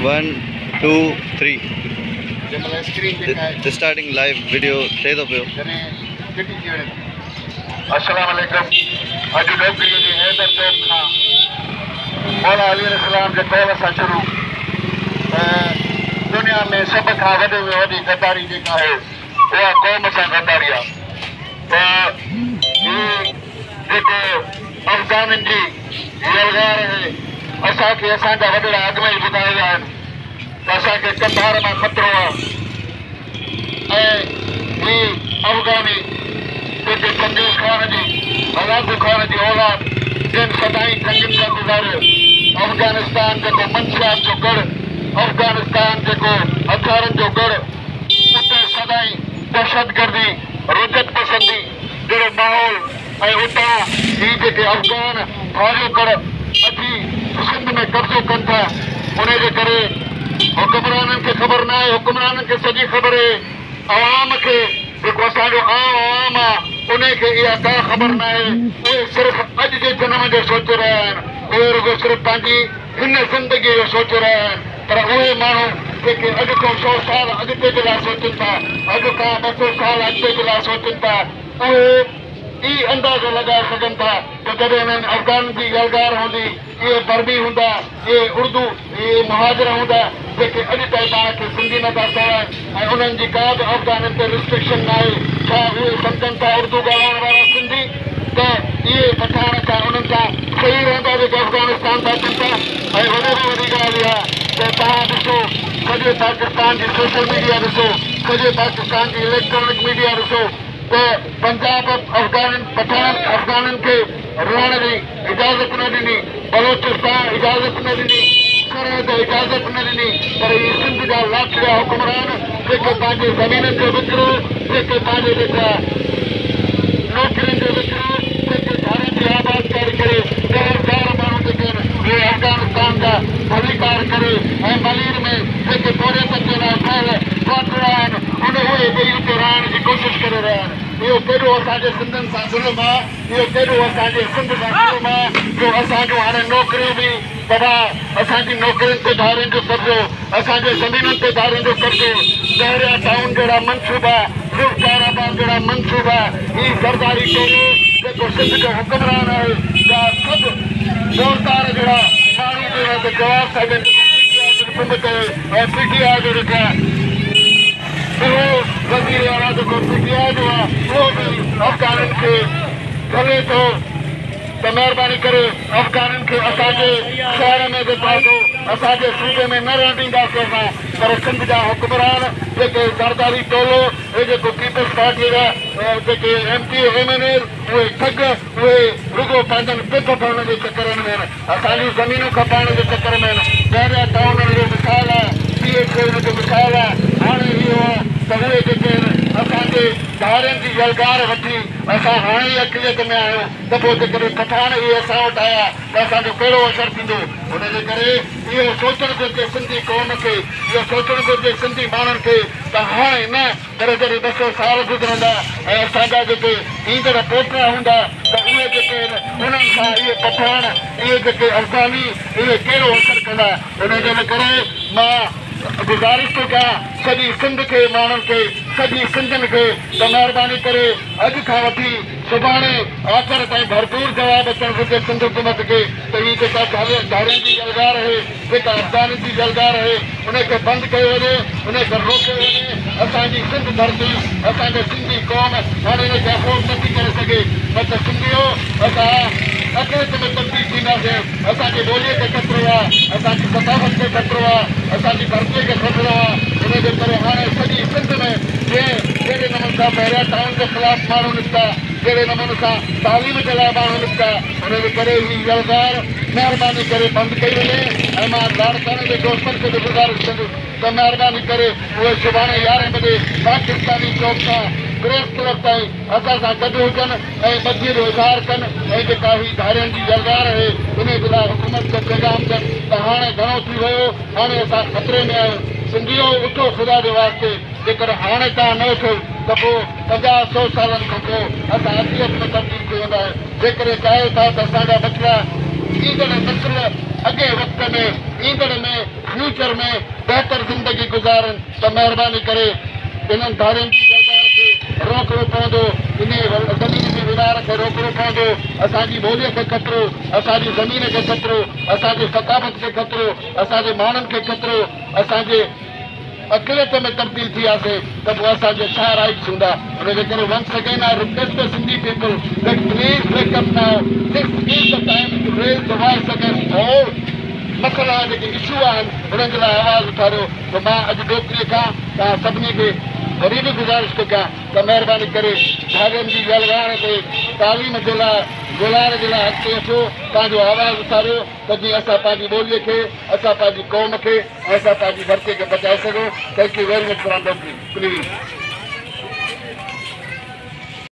1 2 3 starting live video थिए थो पियो। अस्सलाम वालेकुम। अॼु डोगरी जे हैदर चौक खां मौला अली अलैहिस्सलाम जे कौल सां शुरू दुनिया में सभ खां वॾे में वॾी गद्दारी जेका आहे उहा क़ौम सां गद्दारी आहे। त हीउ जेको अफ़गाननि जी यलगार आहे, असांखे असांजा वॾड़ा अॻु में ई ॿुधाए विया आहिनि त असांखे कंधार मां ख़तरो आहे। ऐं हीउ अफ़गानी जेके चंगेज़ ख़ान जी हलाकू ख़ान जी औलाद जिन सदाई जंगियुनि सां गुज़ारियो, अफ़गानिस्तान जेको मंशियात जो गढ़, अफ़गानिस्तान जेको हथियारनि जो गढ़, उते सदाई दहशतगर्दी रुजत पसंदी जहिड़ो माहौल ऐं उतां हीअ जेके अफ़गान भारियोकड़ अची सिंध में कब्ज़ो कनि था, उन जे करे हुकुमराननि खे ख़बर न आहे। हुकुमराननि खे सॼी ख़बर आहे, अवाम खे जेको असांजो आम अवाम आहे उनखे इहा का ख़बर न आहे। उहे सिर्फ़ु अॼु जे जनम जो सोचे रहिया आहिनि, उहे रुगो सिर्फ़ु पंहिंजी हिन ज़िंदगीअ जो सोचे रहिया आहिनि। पर उहे माण्हू जेके अॼु खां 100 साल अॻिते जे लाइ सोचनि था, अॼु खां 200 साल अॻिते जे लाइ सोचनि था, उहे ई अंदाज़ो लॻाए सघनि था त जॾहिं हिननि अफ़गान जी यलगार हूंदी, इहे बर्मी हूंदा, इहे उर्दू, इहे मुहाजिर हूंदा जेके अॼु ताईं पाण खे सिंधी नथा चवाइनि ऐं उन्हनि जी का बि अफ़गाननि ते रिस्ट्रिक्शन न आहे। छा उहे सम्झनि था उर्दू ॻाल्हाइण वारा सिंधी त इहे पठाण छा उन्हनि सां सही रहंदा जेके अफ़गानिस्तान था अचनि था? ऐं वॾे में वॾी ॻाल्हि इहा त तव्हां ॾिसो सॼे पाकिस्तान जी सोशल मीडिया ॾिसो, सॼे पाकिस्तान जी इलेक्ट्रॉनिक मीडिया ॾिसो त पंजाब अफ़गान पठाण अफ़गाननि खे रहण जी इजाज़त न ॾिनी, बलोचिस्तान इजाज़त न ॾिनी, सरहद इजाज़त न ॾिनी, पर इहे सिंध जा लाठिया हुकुमरान जेके पंहिंजे ज़मीननि जो विकिरो, जेके पंहिंजे जेका नौकरियुनि जो विकिरो, जेके धारनि जी आबादकारी करे 10,000 माण्हू जेके आहिनि उहे अफ़गानिस्तान जा भलीकार करे ऐं मलीर में जेके पोरियतनि जे लाइ ठहियल क्वार्टर आहिनि उन उहे ॿई उते रहण जी कोशिशि करे रहिया आहिनि। इहो केॾो असांजे सिंधियुनि सां ज़ुल्म आहे, इहो केॾो असांजे सिंध सां ज़ुल्म आहे जो असांजो हाणे नौकरियूं बि तबाह, असांजी नौकरियुनि ते धारियुनि जो कब्ज़ो, असांजे ज़मीनुनि ते धारियुनि जो कब्ज़ो, बहरिया टाउन जहिड़ा मनसूबा, ज़ुल्फ़िकाराबाद जहिड़ा मनसूबा, हीउ ज़रदारी टोलो जेको सिंध जो हुकुमरान आहे, जा सभु ज़ोरदार जहिड़ा माण्हू जो जवाब था ॾियनि हुकूमत ऐं पीटीआई जो जेका उहो वज़ीर आला जेको पीटीआई जो आहे उहो बि अफ़गाननि खे झले थो। त महिरबानी करे अफ़गाननि खे असांजे शहर में जेको आहे सो असांजे सूबे में न रहण ॾींदासीं असां। पर सिंध जा हुकुमरान जेके ज़रदारी टोलो, हे जेको पीपल्स पार्टी जा जेके M P M N A, उहे ठग, उहे रुगो पंहिंजनि पिप भरण जे चक्करनि में आहिनि, असांजी ज़मीनूं खपाइण जे चक्कर में आहिनि। बहरिया टाउन जो मिसाल आहे, पी एच ए जो मिसाल आहे। हाणे इहो आहे त उहे जेके आहिनि असांजे धारियुनि जी यलगार वठी असां हाणे ई अक़लियत में आहियूं, त पोइ जेकॾहिं पठाण इहे असां वटि आया त असांजो कहिड़ो असरु थींदो? हुनजे करे इहो सोचणु घुरिजे सिंधी क़ौम खे, इहो सोचणु घुरिजे सिंधी माण्हुनि खे त हाणे न पर जॾहिं 200 साल गुज़रंदा ऐं असांजा जेके ईंदड़ पोटा हूंदा त उहे जेके आहिनि उन्हनि सां इहे पठाण, इहे जेके अफ़गानी, इहे कहिड़ो असरु कंदा? हुनजे करे मां गुज़ारिश थो कयां सॼी सिंध खे माण्हुनि खे, सॼी सिंधियुनि खे त महिरबानी करे अॼु खां वठी सुभाणे आचर ताईं भरपूर जवाबु अचणु घुरिजे सिंध हुकूमत खे त हीअ जेका धारियुनि जी यलगार आहे, जेका अफ़गाननि जी यलगार आहे, उनखे बंदि कयो वञे, उनखे रोकियो वञे। असांजी सिंध धरती, असांजी सिंधी क़ौम हाणे हिनखे अफोर्ड नथी करे सघे। न त सिंधियो असां अक़लियत में तब्दील थींदासीं। असांजी ॿोलीअ खे ख़तरो आहे, असांजी सकाफ़त खे ख़तरो आहे, असांजी धरतीअ खे ख़तरो आहे। हुनजे करे हाणे सॼी सिंध में जंहिं जहिड़े नमूने सां बहरिया टाउन जे ख़िलाफ़ माण्हू निकिता, जहिड़े नमूने सां तालीम जे लाइ माण्हू निकिता, हुनजे करे हीअ यलगार महिरबानी करे बंदि कई वञे। ऐं मां लाड़काणे जे दोस्तनि खे बि गुज़ारिश कंदुसि त महिरबानी करे उहे सुभाणे 11 बजे पाकिस्तानी चौक खां प्रेस क्लब ताईं असां सां गॾु हुजनि ऐं ॿधीअ जो इज़हार कनि ऐं जेका हीअ धारियुनि जी यलगार आहे उन जे लाइ हुकूमत खे पैगाम ॾियनि त हाणे घणो थी वियो, हाणे असां ख़तरे में आहियूं। सिंधियो उथो ख़ुदा जे वास्ते, जेकर हाणे तव्हां न उथो त पोइ 50-100 सालनि खां पोइ असां अक़लियत में तब्दील थी वेंदा आहियूं। जेकॾहिं चाहियो था त असांजा बचिड़ा ईंदड़ नस्ल अॻे वक़्त में ايندڙ ۾ فيوچر ۾ بهتر زندگي گذارن ته مهرباني ڪري انهن ڌارين جي يلغار کي روڪڻو پوندو، انهي زمين جي ورهار کي روڪڻو پوندو. اسان جي ٻوليء کي خطرو، اسان جي زمين کي خطرو، اسان جي ثقافت کي خطرو، اسان جي ماڻهن کي خطرو، اسان جي اقليت ۾ تبديل ٿي وياسين ته پوء اسان جا ڇا رائيٽس هوندا؟ ان جي ڪري once again I request the Sindhi people that please wake up now, this is the time to raise the voice against all مسئلا جيڪي اشو آهن انهن جي لاء آواز اٿاريو. ته مان اڄ ڏوڪري کان توهان سڀني کي وري به گذارش ٿو ڪيان ته مهرباني ڪري ڌارين جي يلغار تي تعليم جي لاء گلار جي لاء اڳتي اچو، پنهنجو آواز اٿاريو ته جيئن اسان پنهنجي ٻولي کي، اسان پنهنجي قوم کي ۽ اسان پنهنجي ڌرتي کي بچائي سگهون. Thank you very much from Dokri please.